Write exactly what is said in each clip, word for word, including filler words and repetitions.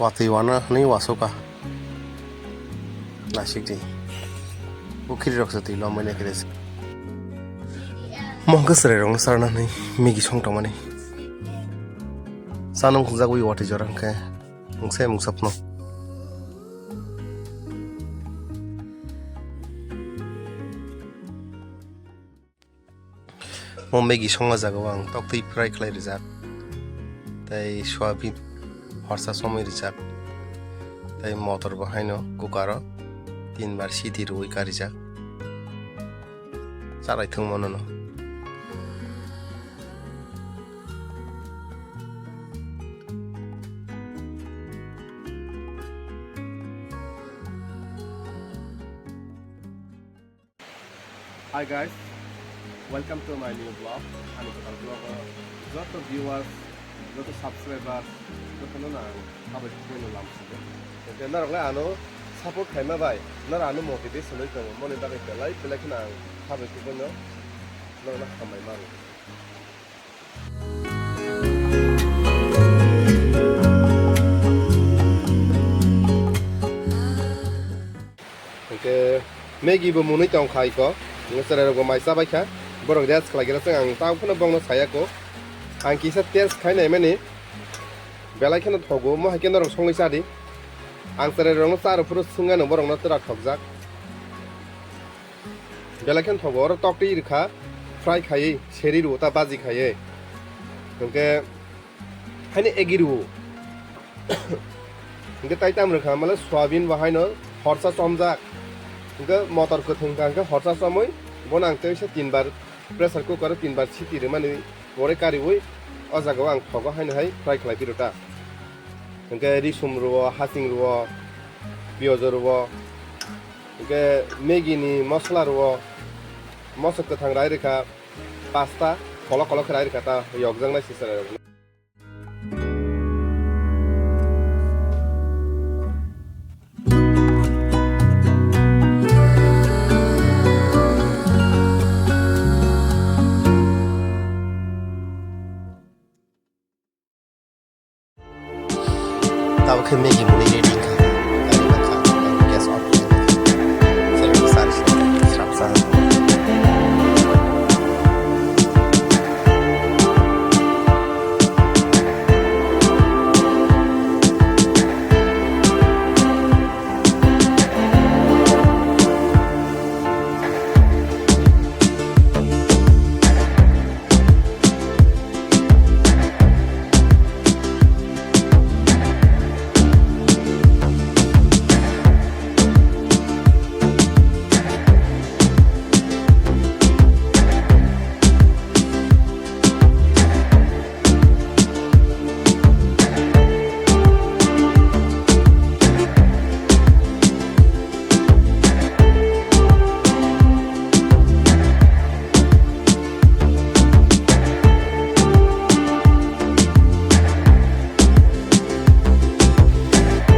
Watwi wana hwnwi wasoka. Naisik di. Bukhiri rok se twi lomwi naikhe de. Mo hwnkhe chwrai rokno charna hwnwi Maggie song tongmani. Chana wngkha jagwi watwi jora hwnkhe mungsa mungsa phano. Mo Maggie songna jaga o ang toktwi fry khlai rijak, tei soyabin horsa somwi rijak, tei motor bo haino cooker o tinbar siti rwui karijak. Charai thwngmano no. Hi guys, welcome to my new vlog. Ani kwtal vlog o joto viewers, joto subscribers, jotono no ang habai kubuino lam sugo. Hwnkhe norok le ano support khaima bai, norok ano motivation oi tongo, moni bagwi belai belai kheno ang habai kubuino norokno hambai mano. Hwnkhe Maggie bo mwnwi tong kha iko, hwnkhe chwrairok bo mai cha bai kha, borok rest khlai khe rw chwng ang tamo phano bongno saya kho, ang kisa test khai naimani belai kheno thogo, mo hai khe norok songwi cha di, ang chwrairokno cha rw phuru swngano borokno twra thokjak. Belai kheno thogo, oro toktwi rwkha, fry khaiwi, seri rwo ta baji khaiwi. Hwnkhe haino egi rwo. Hwnkhe tai tam rwkha, male soyabin bo haino horsa chomjak. Hwnkhe motor kwthwng kha hwnkhe horsa chomwi, bono ang tei se tinbar pressure cooker o tinbar siti rwmani pore kariwi, o jaga o ang thogo haino hai fry khlai phiro ta. Hwnkhe risum rwo, hasing rwo, piyojo rwo. Hwnkhe Maggie ni mosola rwo, mosok kwthang rai rwkha pasta, kolok kolok khe rai rwkha ta, yokjaknai se chwrairokno. Tabuk khe Maggie mwnwi ready wngkha. Gas off khlai di. Chwrairok sa rw srap sa.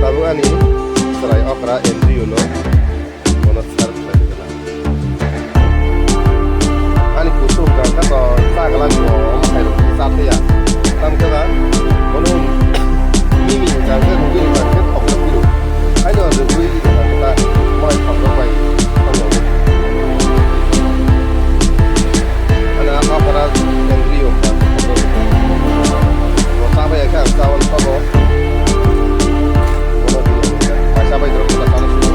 Tabuk ani chwrai okra Andrew no bono serve khlai rwkha. Ani kusu hwnkha khe to chagla ni bo omo khairok cha thaya. Tamo khe ba bono mimi hwnkha khe rugwi hwnkha khe thokno phiro. Haino rugwi hwnkha khe ta mai thokno bai thokno. Ani a okra Andrew hwnkha thokno. Bo cha bai khe ang cha wan thogo. Bono kaisa bai dorok khe ta chana sio.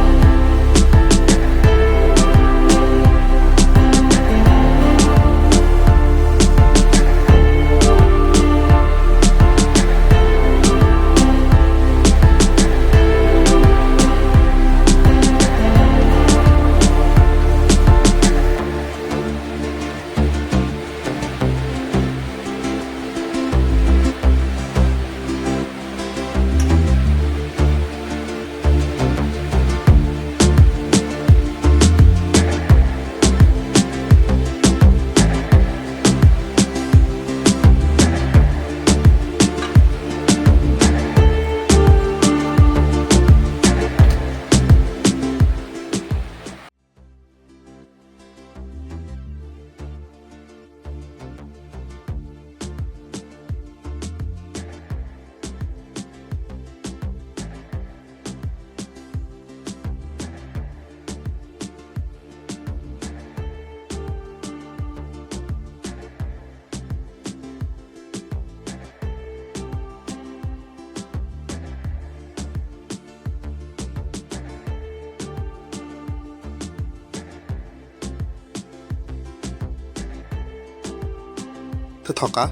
Thoka.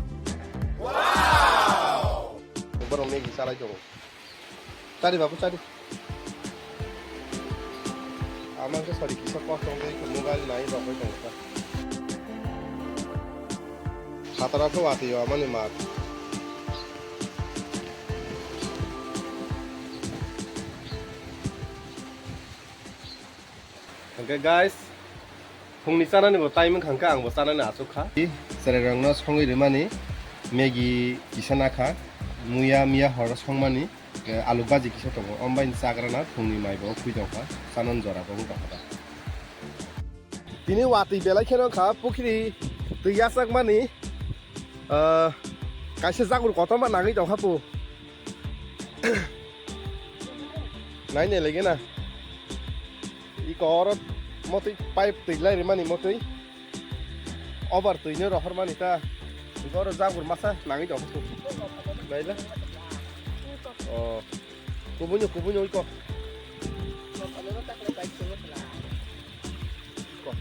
Borok Maggie chalai tongo. Chari babu, chari. Ama khe sori kisa kosto wngwi khe mobile nai rogwi tongkha. Phataro khe watwi o amani mat. Hwnkhe guys, phungni chanani bo time wngkha, hwnkhe ang bo chanani achuk kha. Chwrairokno songwi rwmani Maggie kisa nakha, muya miya horo songmani, eh, alu baji kisa tongo, ombaini chagrana phungni mai bo khwi tongkha, chanani jora bo wng tongkha da. Tini watwi belai kheno wngkha pukhri twi yachakmani, ah, kaisa jagur kotorma nangwi tongkha pu. Nai nai lagi na. Iko oro motwi pipe twi lai rimani motwi. Over twi no rohor mani ta. Iko oro jagur masa nangwi tong. Naila. Oh. Kubunyo, kubunyo iko. Iko.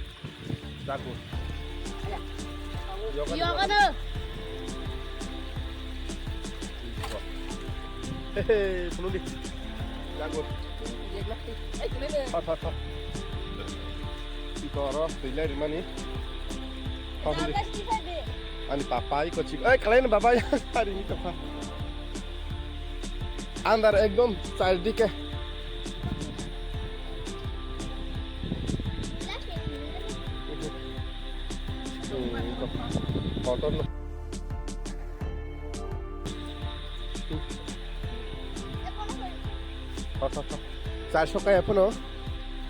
Jagur. Yoga. Yoga no. Iko. Hehe, phunukdi. Jagur. Thar, thar, thar. Iko oro twi lai rimani. Thar, phunukdi. Ani papa iko chik. Oi, kalai ni baba. Hari ni tokha. Andar ekdom chardike. Hmm, iko. Kotor no. Thar, thar, thar. Charso kaya phano.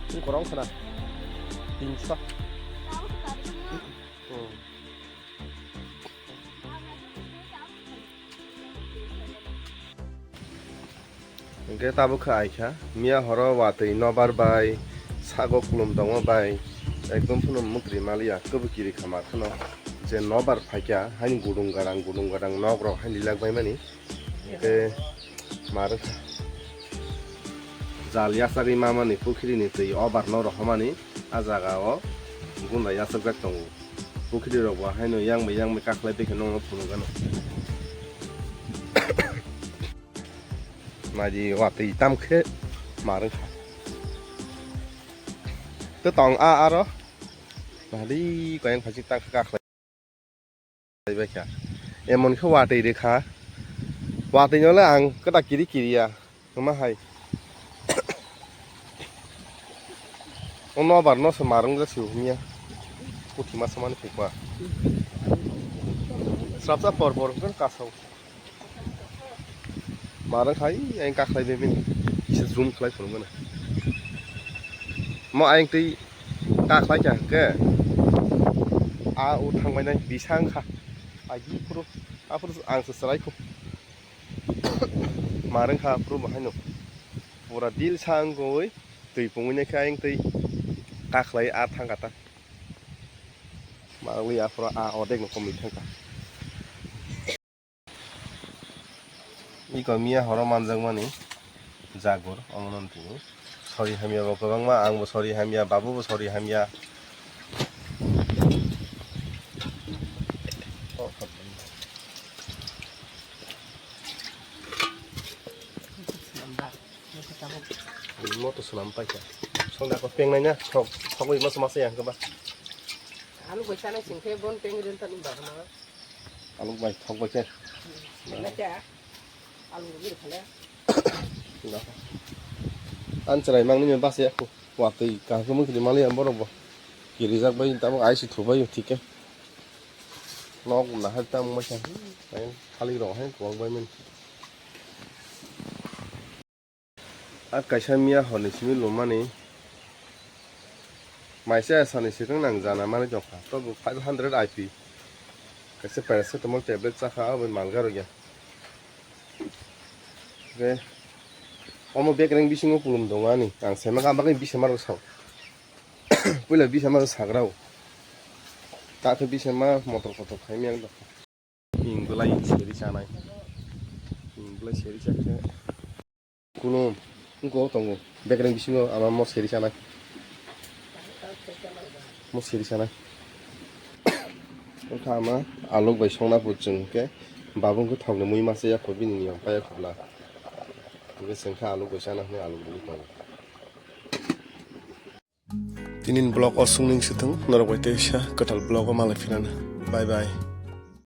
Twi korong khna. Tinso. Hmm. Hwnkhe tabuk khe ai kha, miya horo watwi nobar bai, sago kulum tongo bai, ekdom phano mwtri maliya, kwbwi kiri kha mar kheno, je nobar phaikha, haini gudung garang, gudung garang nok rok haini lak bai mani, hwnkhe mar wngkha. Jal yachagwi mamani pukhrini twi obar no rohormani, a jaga o gunda yachakjak tongo. Pukhri rok bo haino yang bai yang bai kakhwlai bai khe nokno phunukgano. Naidi watwi tam khe mar wngkha. Tei tong a aro. Naidi koyang phaising tak khe kakhwlai bai kha. Emon khe watwi rwkha. Watwi no le ang kwta kiri kiriya. Kwma hai. O nobar no se mar wngjak se himya. Puthi masa mani phikma. Srapsa por por hwnkhe kasao. Mar wngkha ai ayang kakhwlai bai mani. Kisa zoom khlai phunukmano. Mo ayang twi kakhwlai kha hwnkhe. A o thangbainai bisa wngkha. Agi phuru, aphuru ang se chwrai kho. Mar wngkha aphuru bo haino. Pura dil sa wngwi twi pungwi naikhe ayang twi kakhwlai a thangkha ta. Mar wngwi aphuru a odek no komwi thangkha. Iko miya horo manjakmani jagur omono tini. Sori hamya bo kwbangma, ang bo sori hamya, babu bo sori hamya. Moto swnam paikha. Sonda ko pengnai na, thok, thok bai masa masa yang keba. Alu bai sanai singkhe bon peng rin tani bagana. Alu bai thok bai khe. Nacha. Alu bai khala. An chwrai mangni me basa ya ko. Watwi kaham khe mungkhe mali ya borok bo. Kirijak bai tabuk aisi thubai thik khe. Nok nahar tam masa. Khali rok hai kwbang bai mani. A kaisa miya horni simi lumani maisa sani swkang nang jana manwi tongkha, tobo five hundred I P kaisa paracetamol tablet chakha, abo malga rwya. Hwnkhe omo bekereng bisingo kulum tongo ani, ang saimanka bagwi bisama rok sao. Puila bisama rok sagra o, takhe bisama motor kotor khaimya wng tongkha. Hing belai seri chanai. Hing belai seri chakhe. Kuno wngko tongo. Bekereng bisingo ama mo seri chanai. Mo seri chanai. Wngkha ama aluk bai songna put chwng khe babung khe thokni mui masa yakho bini niyom pa yakho bla. Hingkhe chwng khe aluk bai chana hwnwi aluk rwui tongo. Tinin vlog o sungning sithung norok bai teisa kwtal vlog o malai phinana. Bye bye.